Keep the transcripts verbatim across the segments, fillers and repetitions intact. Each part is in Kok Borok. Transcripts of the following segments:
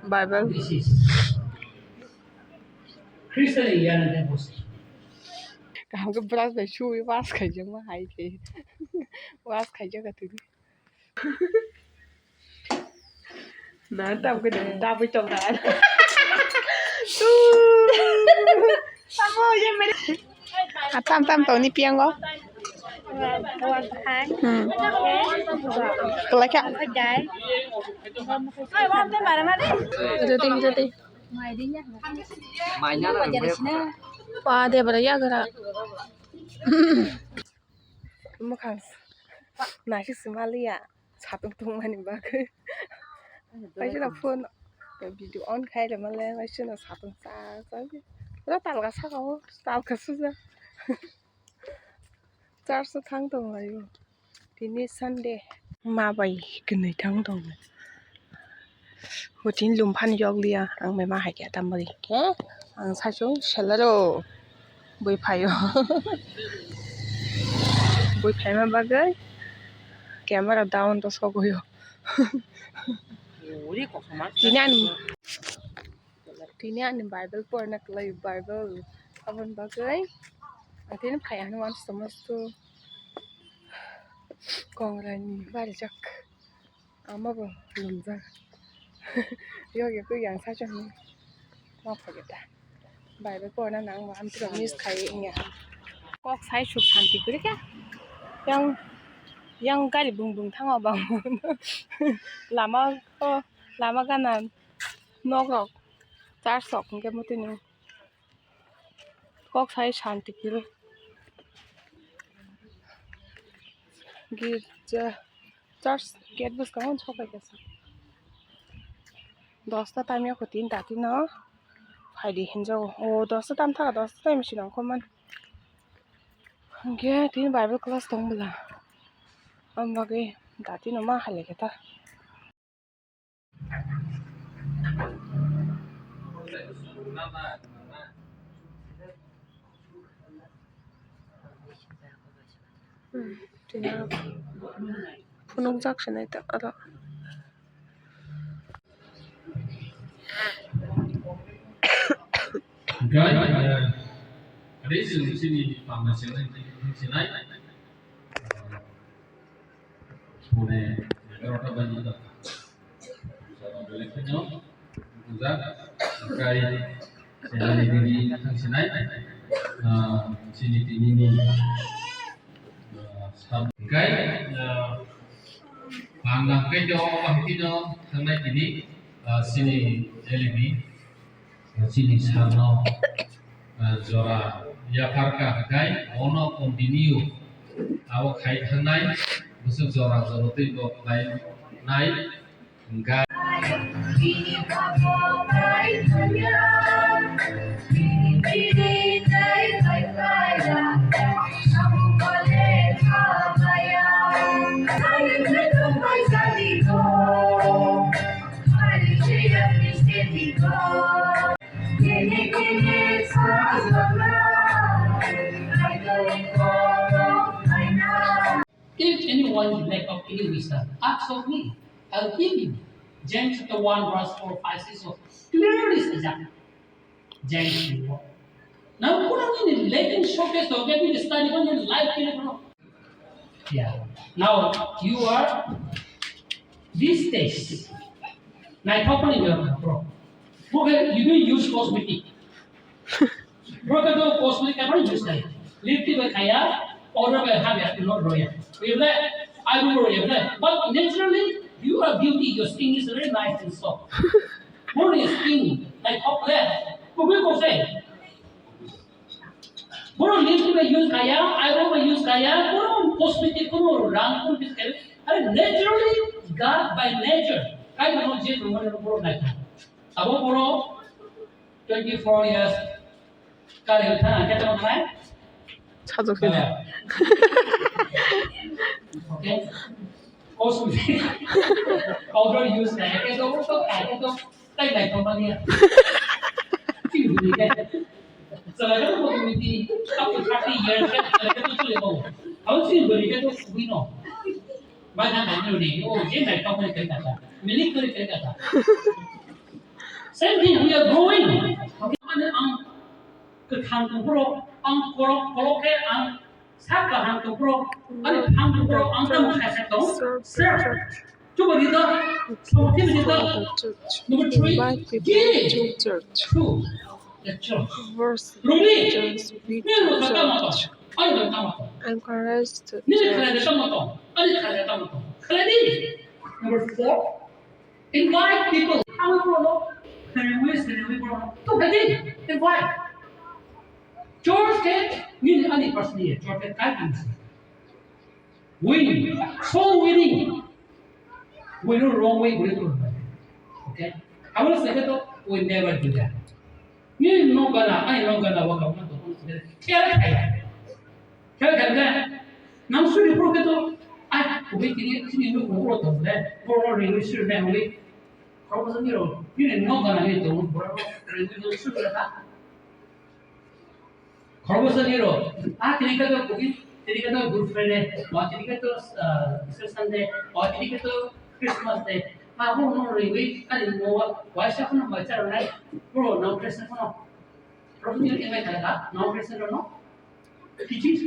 Bible. This is Christian Indian and Muslim. Kaham khe brush bai sui wash khaijakma hai khe. Wash khaijak ka tini. Na tam khe tabui tong na. Tamo ye mere. Ah, tam tam tongni piyango. Hmm. Kelai kha. Jati jati. Pa de bara ya gara. Mukhang naisik se maliya satung tongmani bagwi. Waisano phone video on khai rwmale waisano satung cha cha. Pura talga saka o, talga suja. Church o thang tong laio. Tini Sunday. Ma bai kwnwi thang tong. Hotin lum phani yok liya, ang bai ma hai khe tam bagwi khe ang saichung selero bui phaio. Bui phaima bagwi camera down to sogwi o. Tini ani, tini ani Bible porna kwlai, Bible aboni bagwi ang tini phai ano uansukma suk kongrani barijak. Ama bo lumjak. Yok yok yang saichung ma phai ta. Bible porna nang ma amtwrok miss khai wngya. Kok sai suk santi kwrwi khe. Yang, yang gari bung bung thango bang. Lama o, lama gana nok rok, church rok hwnkhe motino kok sai santi kwrwi. Girja. Church gate bwskango sok pai kha sa. Dosta time ya kho tin ta tino phaidi hinjago. O dosta tam thaka dosta time si nang khoman. Hwnkhe tini Bible class tong bwla. Am bagwi da tino ma hai lai khe ta. Hmm, tini phunukjak se nai ta aro. Guys, uh, today's chini pama chini chini. Phone egarota baji ta. Sabo bele kheno, bujak, kai, senani dini thang sinai, ah, chini tini ni, ah, sab-, kai, ah, bangla kai do, bahai kino thangnai tini, ah, chini L B. Chini salno, ah, jora yaphar kha hwnkhe bono continue abo khai thangnai, bwswk jora jora twi bo khlainai hwnkhe. If anyone lack of any wisdom, ask of me, I'll give him. James chapter one, verse four, five, six, so clearly says that. James four. Now, put on in the latent showcase of getting the study on your life in a Yeah. Now you are this stage. Naithok mani bro. Bro, you do use cosmetic. Bro, ka do cosmetic ka use kai. Lipstick bai khaya, powder bai habya, no roya. Ible, I will roya. But naturally, you are beauty. Your skin is very nice and soft. Bro, your skin, naithok le. Kubi ko se. Bono lipstick bai use kaya, eyebrow bai use kaya, bono cosmetic, bono rang, bono use kaya. Are naturally, God by nature, kai bono je bono bono nai. Abo bono twenty four years kari tha, kete bono nai? Sajok sini. Okay. Cosmetic powder use kaya, kete bono kaya, kete. Tai naithok mani ya. Chini bwrwi khe. Chwla khe bo community up to thirty years khe chwla khe to chwla bo. Abo chini bwrwi khe to kubui no. Ba na na ni ni o je naithok mani khe kata. Milik khe khe kata. Same thing, we are growing. Mane ang kwthang tongphuru, ang korok, korok khe ang sak kaham tongphuru, ani thang tongphuru, ang tamo khaisa tong, serve. Chuba dito, something dito. Number three, give to the church. Rumi, ni rukha tamo to, ani rukha tamo to. Encourage to church. Ni khala tamo to, ani khala tamo to. Khala di. Number four, invite people. Ang ko no, kharwi, kharwi bro. To kadi, invite. Church ke, ni ani personally, church ke kai kan. Win, soul winning. We do wrong way, we do. Okay. I will say that we never do that. Ni no gana, ani no gana, waka waka, kaya kaya. Kaya kaya. Nang suri pro keto, ai, kubi kiri, sini no kubi pro to, ne, pro no ringu suri ne, uli. Khoroksa niro, nini nok gana nini tongo, borok rok rwngwi nang sukla ta. Khoroksa niro, a tini khe to kubi, tini khe to Good Friday, ba tini khe to, ah, Easter Sunday, ba tini khe to Christmas Day. Abo no rwngwi ani nogo waisa kheno bacha rwnai, boro no Christmas kheno. Borok ni engai kha, no Christmas no. Teachings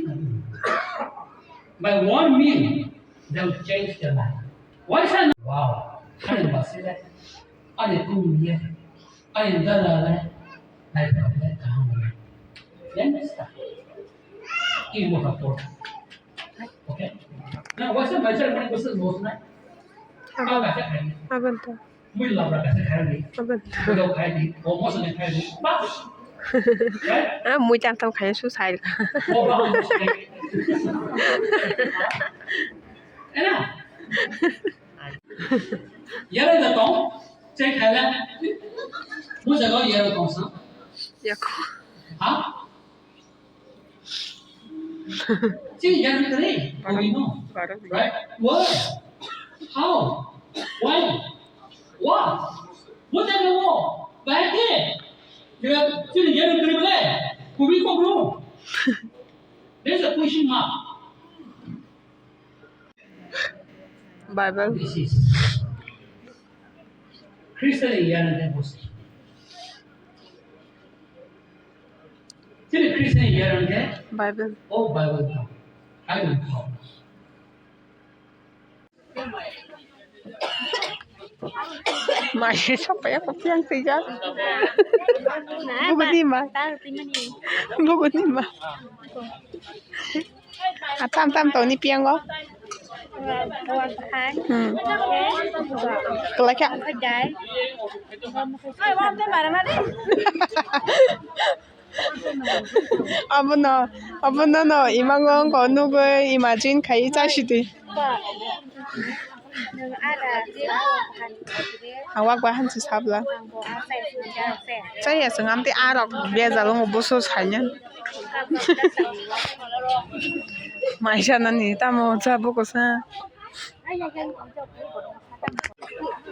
by one meal, they will change their life. Why is that? Wow. Ani basile, ani kumye, ani dalale, life of that kaham. Then start. Ibu kapor. Okay. Now, what's the major one person most night? Abang. Abang to. Mui labra kasa kharwi. Abang. Mui dok kharwi. O moso ni kharwi. Bas. Right? Ah, mui chang tam khaye su sai. O ba moso ni. Ena. Yara da tong. Chai khala. Mui jaga yara tong sa. Yako. Ha? Chini yarwng kwrwi, we know. Right? Why? How? When? What? What do you know? Bahai khe? Chini yarwng kwrwi bole? Kubui kokno? There's a question mark. Bible. This is Christian yarwng khe bosi. Chini Christian yarwng khe Bible. O Bible tong. Bible tong. Mai sapa ya kopi yang tiga. Buku lima. Buku lima. Atam tam tong ni piyango. Hmm. Kelakya. Abono, abono no imango wngkha nugwi imagine khai chasidi. Ang wak bai hansi sabla. Chaya chwng amtwi arok bejal wngo busu saina. Mai sanani tamo cha bukusa.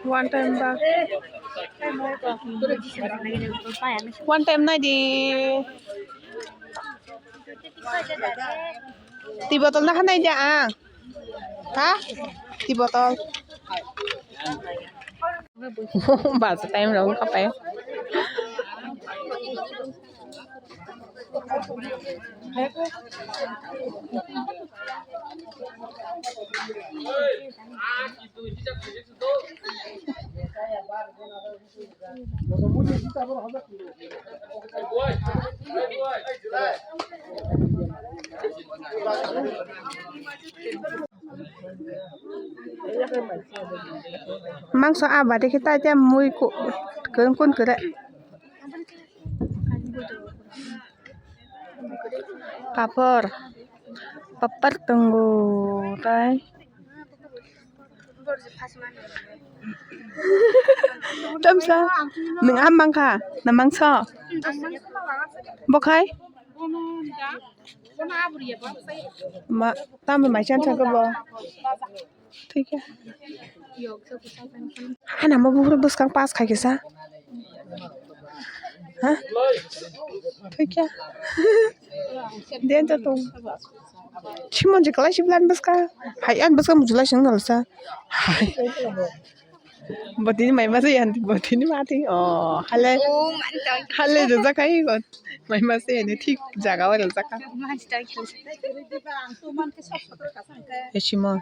One time ba. One time nai di. Twi botol na khanai di ang. Ha? Twi botol. Bus time rok wngkha pai. Mangso ah bade khe tai te mui ku-, kun kun kere. Papor, papor tongo tai. Tamsa, nwng ah mangkha, na mangso? Bo khai? Ma, tamo mai chan chang khe bo. Thikya. Hana mo buphuru bwskang pass khai kisa. Ha? Thikya. Den to tong. Chimon je kalai siblan bwskang. Hai an bwskang mujulai sing nalsa. Hai. Botini mai masa yan, botini mati. Oh, hale. Hale jajak kai got. Mai masa yan, thik jaga o jajak ka. Hechimo.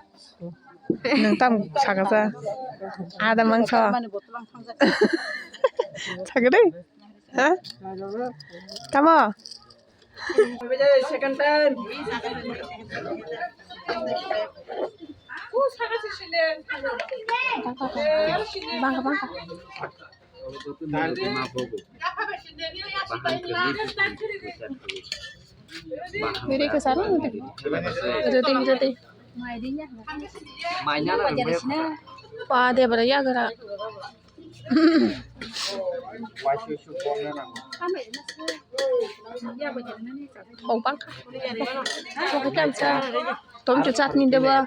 Nang tam saka sa. Ada mangso. Saka deh. Ha? Tamo? Second time. Bangka, bangka. Diri ke sana nanti. Roti, roti. Pa dia pada ya gara. Hong pang. Hong pang sa. Tom chu chatni deba.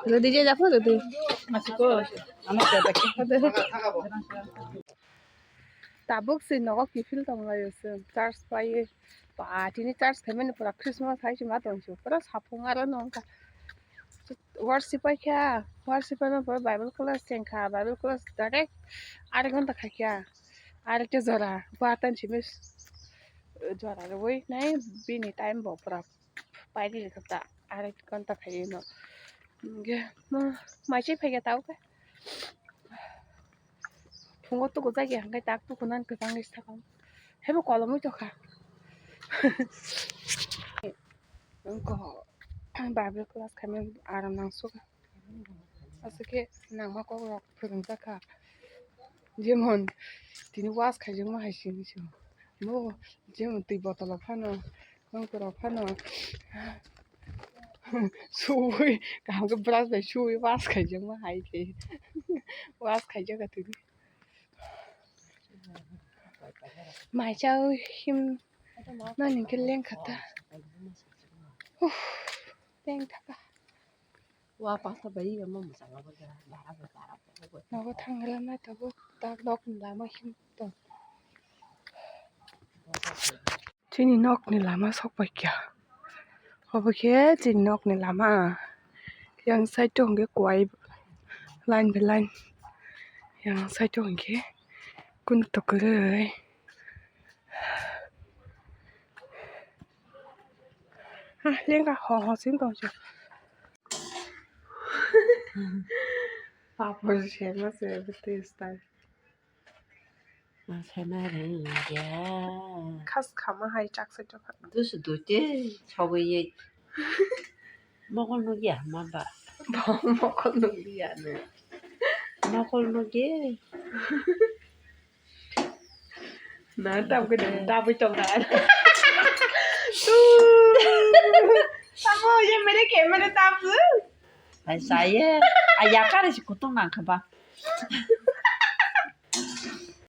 Rodi je japo rodi. Tabuk si nogo kiphil tong lai se. Church pai. Ba tini church khaimani pura Christmas hai se ma tong se. Pura sapung aro nong ka. Worship pai kha, worship pai ma pore Bible class cheng kha, Bible class direct arik ghonta khai kha, arik ta jora, batan simi jora rwui nai bini time bo pura pai ri kha ta, arik ghonta khai no. Hingke mo mai se phai kha tau khe. Phungo tuku jagya hingke tak tuku nan kwchang ni sakang. Hebo kolomoi tokha. Wngkha Bible class khaimani aram nangsuka. Aswk khe nangma kokrok phwrwngjakha. Jemon tini wash khaijakma hai sini se. Bo jemon twi botolo phano, nongkhorok phano suwi kaham khe brush bai suwi wash khaijakma hai khe. Wash khaijakha tini. Mai chawi him nani hwnkhe lengkha ta. Uff, lengthaka. Wa pasta bai ya mo musanga ba ga dara ba dara ba. Nogo thangla na tabuk tak nok lama him to. Chini nokni lama sokpai kha. Obo khe chini nokni lama. Yang side o hwnkhe kwai line by line. Yang side o hwnkhe kunu tokoroi. Ah, lengka ho ho sing tong se. Papor se ma se bete style. Ma se ma re ya. Khas khama hai chak se chok. Dusu dute sogwi ye. Mokol nugya ma ba. Mokol nugya ne. Mokol nugya. Na, tamo khe nang tabwi tong na. Tamo ye mere ke mere tabu. Ai saye. Ai yakare si kutung nang khaba.